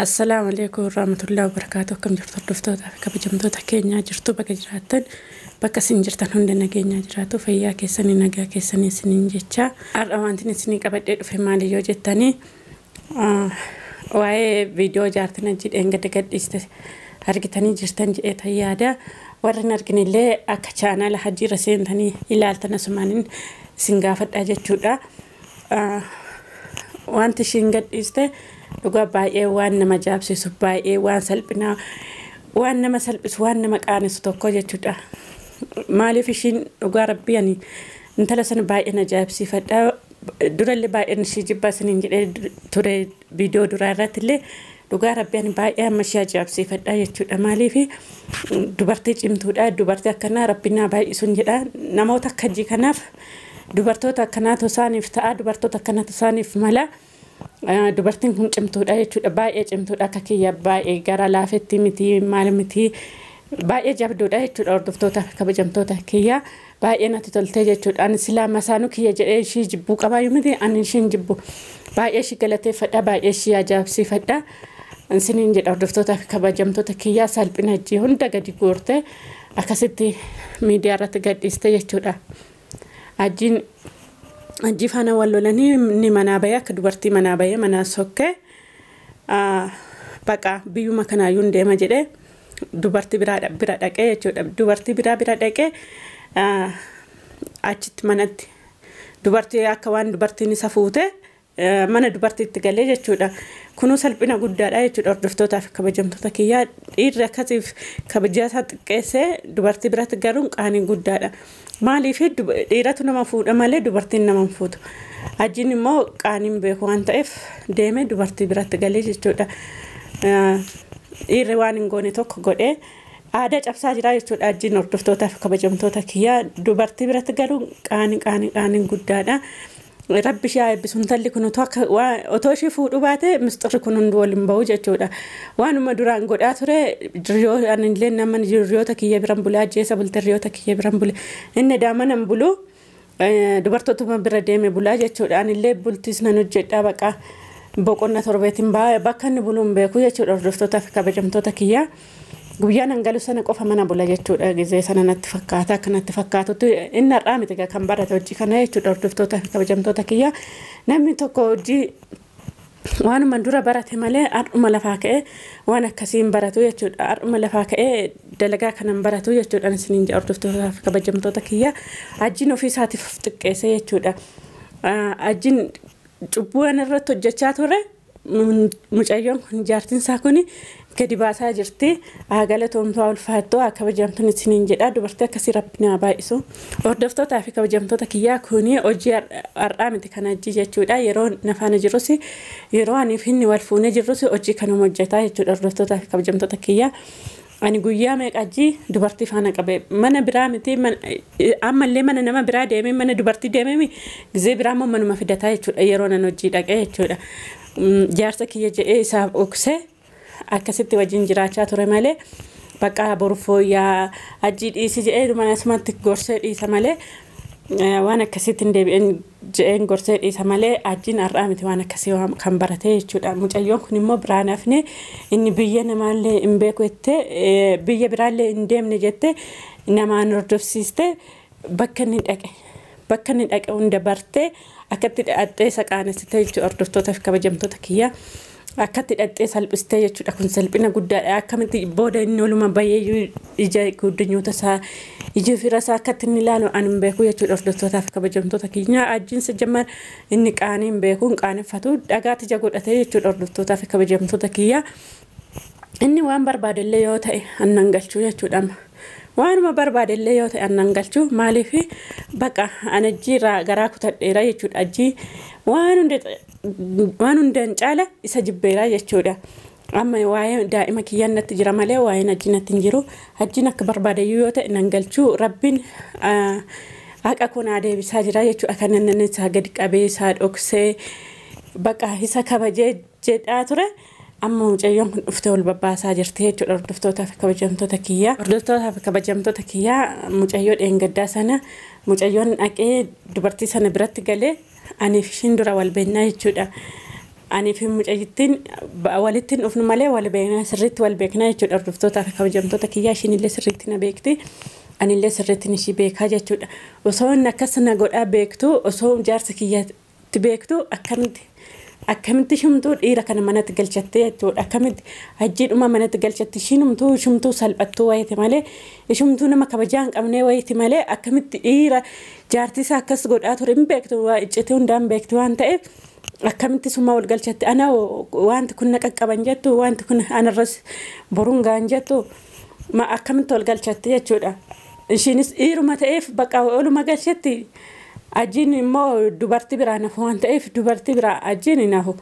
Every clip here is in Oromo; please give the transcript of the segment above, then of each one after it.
Assalaamu alaikum warahmatullahi wabarakatuh. Akkam jirtu hordoftootaa fi kabajamtoota keenyaa? Jirtu bakka jiraattan, bakka isin jirtan hunda nageenyaa jiraatu, fayyaa keessanii, nagaa keessanii isiniin jecha. Har'a wanti isinii qabadhee dhufe maali yoo jettanii, waa'ee viidiyoo jaartiin hajji dheengadda gadhiiste argitanii jirtan jedhee yaada. Warri hin arginillee akka chaanaala hajjiirra seentanii ilaaltan asumaaniin isin gaafadhaa jechuudha. Wanti ishiin gadhiiste dhugaa baay'ee waan nama jaabsisu, baay'ee waan salphinaa, waan nama salphisu, waan nama qaanessu tokko jechuudha. Maaliif ishiin, dhugaa rabbii, ani intala sana baay'ee na ajaa'ibsiifadha. Durallee baay'een ishii jibbaa isiniin jedhee ture viidiyoo duraa irratti illee. Dhugaa rabbii, ani baay'ee amma ishii ajaa'ibsiifadha jechuudha. Maaliif, dubartii cimtuudha. Dubartii akkanaa rabbiin naa baay'isuun jedha. Namoota akka hajii kanaaf dubartoota akkanaatu isaaniif ta'a. Dubartoota akkanaatu isaaniif mala. Dubartiin kun cimtuudha jechuudha. Baay'ee cimtuudha, akka kiyya baay'ee gara laafetti miti, maal miti. Baay'ee jabduudha jechuudha. Hordoftoota kabajamtoota kiyya, baay'ee natti toltee jechuudha. Ani silaa masaanuu kiyya jedhee ishii jibbuu qabaayyuu miti, ani ishiin jibbu. Baay'ee ishii galateeffadha, baay'ee ishii ajaa'ibsiifadha. Isiniin jedha, hordoftoota kabajamtoota kiyyaa, salphina hajii hunda gadi guurte akkasitti miidiyaa irratti gadhiiste jechuudha. Hajjiin hajii faana wal lolanii inni manaa bahee, akka dubartii manaa bahee, manaa sokkee, baqa biyyuma kanaayyuu hin deema jedhee dubartii biraa bira dhaqee jechuudha. Dubartii biraa bira dhaqee achitti manatti dubartii akka waan dubartiin isa fuute mana dubartiitti galee jechuudha. Kunuu salphina guddaadha jechuudha, hordoftootaa fi kabajamtoota kiyyaa. Dhiirri akkasiif kabajaa isaa xiqqeessee dubartii biratti galuun qaanii guddaadha. Maaliif, dhiiratu nama fuudha malee dubartiin nama hin fuutu. Hajjiin immoo qaaniin beeku waan ta'eef deemee dubartii biratti galee jechuudha. Dhiirri waan hin goone tokko godhee aadaa cabsaa jira jechuudha. Hajjiin, hordoftootaa fi kabajamtoota kiyyaa, dubartii biratti galuun qaanii qaanii qaaniin guddaadha. Rabbi ishee haa eebbisu. Intalli kun otoo akka otoo ishee fuudhuu baate misxirri kun hundi waliin bahu jechuudha. Waanuma duraan godhaa ture, anillee nama hiriyoota kiyya biran bulee, ajjeesa bulte, hiriyoota kiyya biran bule. Inni daamanan bulu, dubartootuma bira deeme bulaa jechuudha. Anillee bultiis nan hojjedhaa, baqa boqonna torbeetiin bakka inni buluun beeku jechuudha, hordoftootaa fi kabajamtoota kiyyaa. Guyyaa nan galu sana qofa mana bula jechuudha. Gizee sana natti fakkaata, akka natti fakkaatutti inni har'aa miti kan barate hojii kana jechuudha, hordoftootaa fi kabajamtoota kiyyaa. Namni tokko hojii waanuma dura barate malee har'uma lafaa ka'ee waan akkasii hin baratu jechuudha. Har'uma lafaa ka'ee dalagaa kana hin baratu jechuudha. Isiniin jedha, hordoftootaa fi kabajamtoota kiyyaa. Hajjiin ofii isaatiif of xiqqeesse jechuudha. Hajjiin cubbuu irratti hojjechaa ture mucayyoon kun, jaartiin isaa kun, gadi baasaa jirti. Haa galatoomtuu, haa ulfaattoo, haa kabajamtuun isiniin jedha. Dubartii akkasii rabbi naa baay'isu. Hordoftootaa fi kabajamtoota kiyyaa, kuni hojii har'aa miti kan hajji jechuudha. Yeroo nafaana jirus, yeroo aniif inni wal fuunee jirrus hojii kanuma hojjetaa jechuudha, hordoftootaa fi kabajamtoota kiyyaa. Ani guyyaa meeqa hajji dubartii faana qabe, mana biraa miti, ammallee mana nama biraa deemee, mana dubartii deemee, gizee biraa immoo manuma fidataa jechuudha, yeroo nan hojii dhaqee jechuudha. Jaarsa kiyya jedhee isaaf dhoksee akkasitti wajjin jiraachaa ture malee, bakka boru fooyyaa, hajjii dhiisi jedhee asumatti gorsee dhiisa malee, waan akkasitti hin deebi'in jedheen gorsee dhiisa malee, hajjiin har'aa miti waan akkasii kan barate jechuudha. Mucayyoon kun immoo biraan hafne, inni biyya namaallee hin beeku jettee, biyya biraallee hin deemne jettee namaan hordofsiiste, bakka inni dhaqe hunda bartee akkatti dhaqxee isa qaanessite jechuudha, hordoftootaa fi kabajamtoota kiyyaa. Akkatti dhaqxee salphistee jechuudha. Kun salphina guddaadha. Akkamitti booda inni oluma baay'ee ija guddinyoota isaa, ija fira isaa akkatti inni ilaalu ani hin beeku jechuudha, hordoftootaa fi kabajamtoota kiyyaa. Hajjiinsa jammaan inni qaanii hin beeku, hin qaaneffatu, dhagaatti ija godhatee jechuudha, hordoftootaa fi kabajamtoota kiyyaa. Inni waan barbaadellee yoo ta'e annan galchuu jechuudha. Waanuma barbaadellee yoo ta'e annan galchuu. Maaliif, baqa ani hajjiirraa garaa kutadheera jechuudha. Hajjii waan hundaan caala isa jibbeera jechuudha. Amma waa'ee daa'ima kiyyaan natti jira malee waa'een hajji natti hin jiru. Hajjiin akka barbaadeyyuu yoo ta'e nan galchuu. Rabbiin haqa kun deebisaa jira jechuudha. Kan inni isaa gadi qabee, isaa dhoksee, baqa isa kabajee jedhaa ture. Amma mucayyoon kun dhuftee ol babbaasaa jirti jechuudha, hordoftootaa fi kabajamtoota kiyyaa. Hordoftootaa fi kabajamtoota kiyyaa, mucayyoo dheengaddaa sana, mucayyoon dhaqee dubartii sana biratti galee, aniif ishiin dura wal beennaa jechuudha. Ani fi mucayyittiin walitti dhufnu malee wal beeknaa, sirriitti wal beeknaa jechuudha. Hordoftootaa fi kabajamtoota kiyyaa, ishiin illee sirriitti na beekti. Anillee sirriitti ishii beekaa jechuudha. Osoo inni akkas na godhaa beektu, osoo jaarsa kiyyatti beektu, akkamitti shumtuu dhiira kana manatti galchattee jechuudha. Akkamitti ajjiidhuma manatti galchatti? Ishiinumtuu shumtuu salphattuu wayiti malee, ishumtuu nama kabajaa hin qabnee wayiti malee, akkamitti dhiira jaartii isaa akkas godhaa ture hin beektu, waa iccitee hundaan beektu waan ta'eef akkamitti summaa wal galchatti? Ana wanti kun na qaqqaban jettu, wanti kun anarras boruun gaan jettu, akkamitti wal galchatti jechuudha. Ishiinis dhiiruma ta'eef bakka oluma galchetti. Ajiin immoo dubartii biraa nafu waan ta'eef dubartii biraa ajiin hin hafu.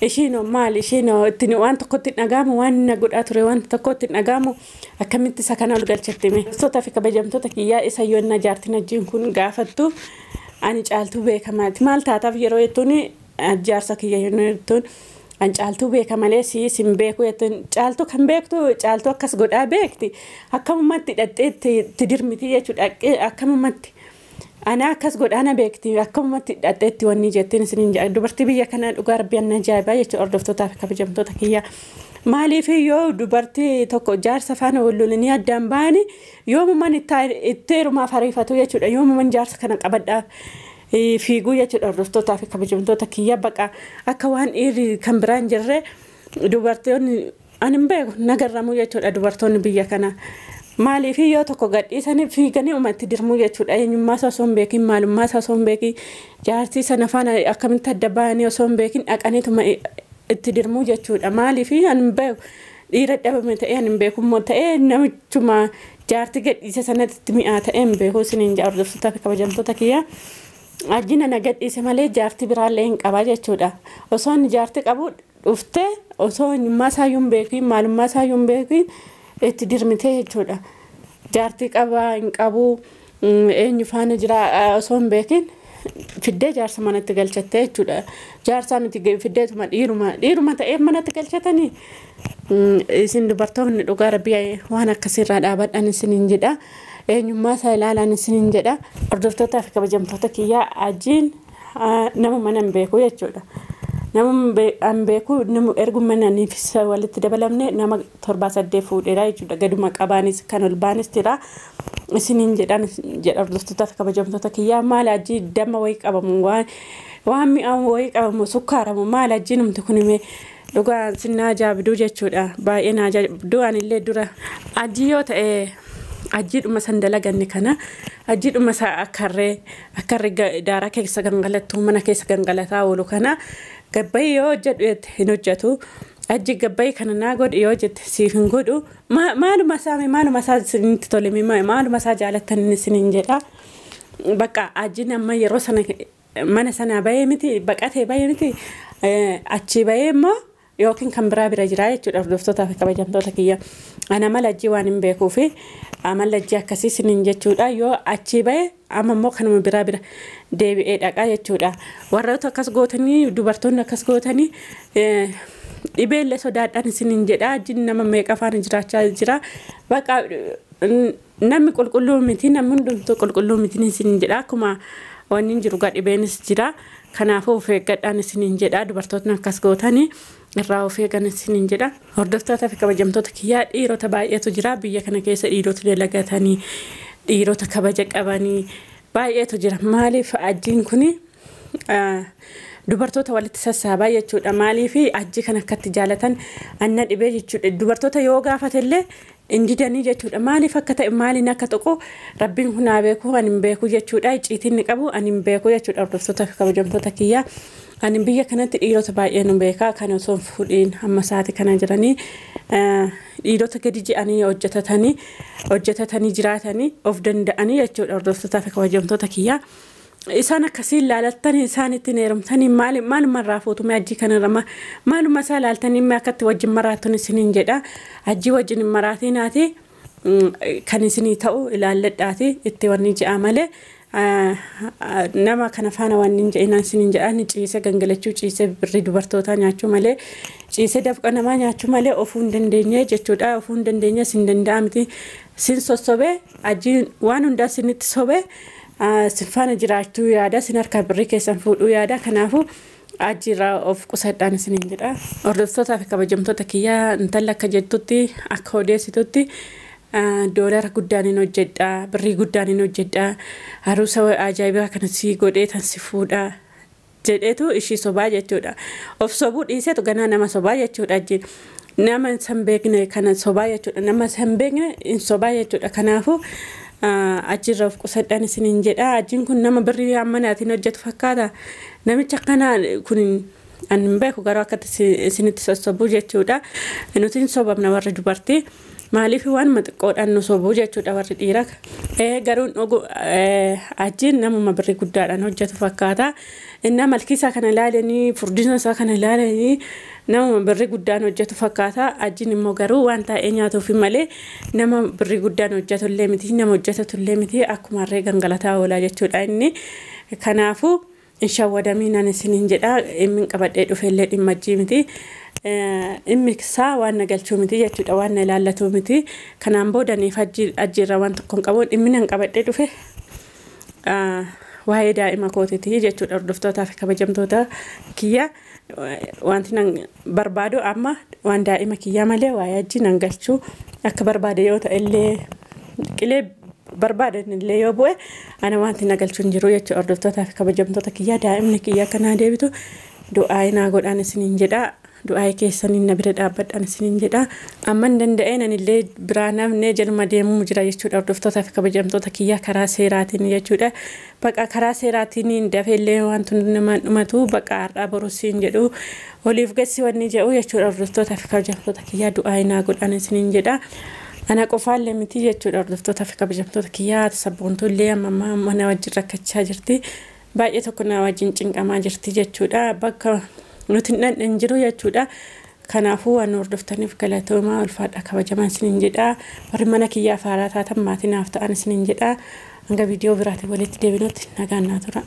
Ishiin maal ishiin ittiin waan tokkotti dhagaamu, waan na godhaa ture waan tokkotti dhagaamu, akkamitti isa kana ol galchatti hime? Hordoftoota fi kabajamtoota kiyyaa, isa yoo na jaartiin ajiin kun gaafattu, ani Caaltuu beekamaati. Maal taataaf yeroo jettuun, jaarsa kiyya yeroo jettuun, an Caaltuu beeka malee si sin beeku jettuun. Caaltuu kan beektu, Caaltuu akkas godhaa beekti. Akkamumatti hidhattee itti dirmiti jechuudha, akkamumatti. Ana akkas godhaana beekti, akkamumatti hidhatteetti wanni jettiin isiniin jedha. Dubartii biyya kanaa dhugaa rabbi anna ajaa'ibaa jechuudha, hordoftootaa fi kabajamtoota kiyya. Maaliif yoo dubartii tokko jaarsa faana wal lolanii addaan ba'anii, yoomumaan itti heerumaaf ariifatu jechuudha. Yoomumaan jaarsa kana qabadhaaf fiiguu jechuudha. Hordoftootaa fi kabajamtoota kiyya, baqa akka waan dhiirri kan biraan jirre dubartoonni ani hin beeku nagarramuu jechuudha dubartoonni biyya kanaa. Maaliif yoo tokko gadhiisanii fiiganii uumatti dirmuu jechuudha. Eenyummaa isaa osoo hin beekin, maalummaa isaa osoo hin beekin, jaartii sana faana akkamitti adda ba'anii osoo hin beekin dhaqaniituma itti dirmuu jechuudha. Maaliif ani hin beeku, dhiira dhabame ta'ee ani hin beeku immoo ta'ee namichuma jaartii gadhiise sanatti mi'aa ta'ee hin beeku isiniin jedha, hordoftootaa fi kabajamtoota kiyya. Ajjina na gadhiise malee jaartii biraallee hin qabaa jechuudha. Osoo inni jaartii qabu dhuftee, osoo eenyummaa isaayyuu hin beekin, maalummaa isaayyuu hin beekin itti dirmitee jechuudha. Jaartii qabaa hin qabu, eenyu faana jira osoo hin beekin fiddee jaarsa manatti galchattee jechuudha. Jaarsaa miti, fiddeetuma dhiiruma ta'eef manatti galchatanii. Isin dubartoonni dhugaa rabbii waan akkasirraa dhaabadhan isiniin jedha. Eenyummaa isaa ilaalaan isiniin jedha. Hordoftootaa fi kabajamtoota kiyyaa, ajiin nama mana hin beeku jechuudha. Nama hin beeku, nama erguma naniif walitti dabalamne nama 7 8 fuudheera jechuudha. Gaduma qabaanis kan ol baanis jira. Isiniin jedhan jedha, hordoftootaa fi kabajamtoota kiyyaa. Maal ajii damma wayii qabamu, waan mi'aawu wayii qabamu, sukkaaramu, maal ajii numti kun himee dhugaa sinnaa ajaa'ibduu jechuudha. Baay'ee na ajaa'ibduu. Anillee dura ajii yoo ta'e ajiidhuma san dalaganne kana, ajiidhuma isaa akkarree daaraa keessa gangalattu, mana keessa gangalataa oolu kana gabbayii yoo hojjedhu jette hin hojjetu. Aji gabbayii kana naa godhi yoo jette siif hin godhu. Maaluma isaa, maaluma isaa isinitti tole, maaluma isaa jaalattan isiniin jedha. Bakka ajiin amma yeroo sana mana sanaa bahee miti, baqatee bahee miti, achi bahee immoo yookiin kan biraa bira jira jechuudha, hordoftootaa fi kabajamtoota kiyya. Ana amala ajii waan hin beekuu fi amala ajii akkasii isiniin jechuudha. Yoo achii bahe amma immoo kanuma biraa bira deebi'ee dhaqaa jechuudha. Warroota akkas gootanii, dubartoonni akkas gootanii, dhibeellee sodaadhaan isiniin jedha. Ajiin nama meeqa faana jiraachaa jira. Bakka namni qulqulluu miti, namni hundumtuu qulqulluu miti isiniin jedha. Akkuma wanni jiru dhibeenis jira. Kanaafuu of eeggadhaan isiniin jedha. Dubartootni akkas gootanii irraa of eegan isiniin jedha. Hordoftoota fi kabajamtoota kiyyaa, dhiirota baay'eetu jira. Biyya kana keessa dhiirota dalagatanii, dhiirota kabaja qabanii baay'eetu jira. Maaliif ajiin kuni dubartoota walitti sassaabaa jechuudha? Maaliif ajji kan akkatti jaalatan anna dhibee jechuudha. Dubartoota yoo gaafatellee hin didanii jechuudha. Maaliif akka ta'e, maaliin akka tuqu rabbiin kun haa beeku, ani hin beeku jechuudha. Icciitiin ni qabu ani hin beeku jechuudha. Hordoftoota fi kabajamtoota kiyyaa. Ani biyya kanatti dhiirota baay'ee nu beeka, kan osoo hin fuudhiin hamma sa'aatii kana jiranii, dhiirota gadi je'anii hojjetatanii jiraatanii of danda'anii jechuudha, hordoftootaa fi kabajamtoota kiyyaa. Isaan akkasiin laalatanii isaan ittiin heerumtanii maaluma irraa fuutume? Ajjii kanarra maaluma isaa laaltanii akkatti wajjin maraatun isiniin jedha. Ajjii wajjin hin maraatinaati, kan isinii ta'u ilaalladhaati itti wanni je'a malee nama kana faana wanni hin jedhinaan isiniin jedha. Ni ciisee gangalachuu, ciisee birrii dubartootaa nyaachuu malee, ciisee dafqa namaa nyaachuu malee ofuu hin dandeenye jechuudha. Ofuu hin dandeenye, sin danda'a miti. Sin sossobee ajjiin waan hundaa sinitti sobee sin faana jiraachuu yaada, sin harkaa birrii keessan fuudhuu yaada. Kanaafuu Ajjiirraa of qusadhaan isiniin jedha. Hordoftootaa fi kabajamtoota kiyyaa, intalli akka jettutti, akka odeessitutti, doolara guddaan hin hojjedha, birrii guddaan hin hojjedha, haruusa ajaa'ibaa kana si godhee tan si fuudha jedheetu ishii sobaa jechuudha. Of sobuu dhiiseetu ganaa nama sobaa jechuudha ajjiin. Nama san beekne kana sobaa jechuudha. Nama san beekne hin sobaa jechuudha. Kanaafuu achirra of qusadhaan isiniin jedha. Ajiin kun nama birrii ammanaatiin hojjetu fakkaata. Namicha kana kun ani hin beeku, garuu akkatti isinitti sossobuu jechuudha. Nuti hin sobamna warri dubartii. Maaliif waan xiqqoodhaan nu sobuu jechuudha warri dhiiraa. Garuu dhugu ajiin namuma birrii guddaadhaan hojjetu fakkaata. Innaa malkii isaa kana ilaalanii, furdina isaa kana ilaalanii, namuma birrii guddaan hojjetu fakkaata. Ajiin immoo garuu waan taa'ee nyaatuuf malee nama birrii guddaan hojjetu illee miti, nama hojjetatu illee miti, akkuma harree gangalataa oolaa jechuudha inni. Kanaafuu hin shawwadamiin isiniin jedha. Inni qabadhee dhufe illee dhimma ajjii miti. Dhimmi isaa waan na galchuu miti jechuudha, waan na ilaallatu miti. Kanaan boodaniif ajjiirra waan tokko hin qabu. Dhimmi nan qabadhee dhufe waa'ee daa'ima kootiiti jechuudha. Hordoftootaa fi kabajamtoota kiyya, wanti nan barbaadu amma waan daa'ima kiyyaa malee waa'ee ajjii nan galchuu. Akka barbaade yoo ta'e illee, qilee barbaadan illee yoo bu'e, ana wanti na galchuu hin jiru jechuudha. Hordoftootaa fi kabajamtoota kiyyaa, daa'imni kiyya akkanaa deebitu du'aa naa godhaan isiniin jedha. Du'aa keessaniin na bira dhaabbadhaan isiniin jedha. Amma hin danda'een anillee biraa namne jaluma deemuu jira jechuudha. Hordoftootaa fi kabajamtoota kiyyaa, karaa seeraatiin jechuudha. Baqa karaa seeraatiin dafeellee wanti namaan dhumatu baqa har'aa borusiin jedhu oliif gassi wanni jedhu jechuudha. Hordoftootaa fi kabajamtoota kiyyaa, du'aa naa godhaan isiniin jedha. Ana qofaallee miti jechuudha. Hordoftootaa fi kabajamtoota kiyyaa, sabboontuullee amma mana wajjin rakkachaa jirti. Baay'ee tokko na wajjin cinqamaa jirti jechuudha. Bakka nuti hin dhandhan jiru jechuudha. Kanaafuu waan hordoftaniif galatoomaa, ulfaadha, kabajamaa isiniin jedha. Warri mana kiyyaa faaraa taatan maatii naaf ta'an isiniin jedha. Hanga viidiyoo biraatiin walitti deebinutti nagaan naa tura.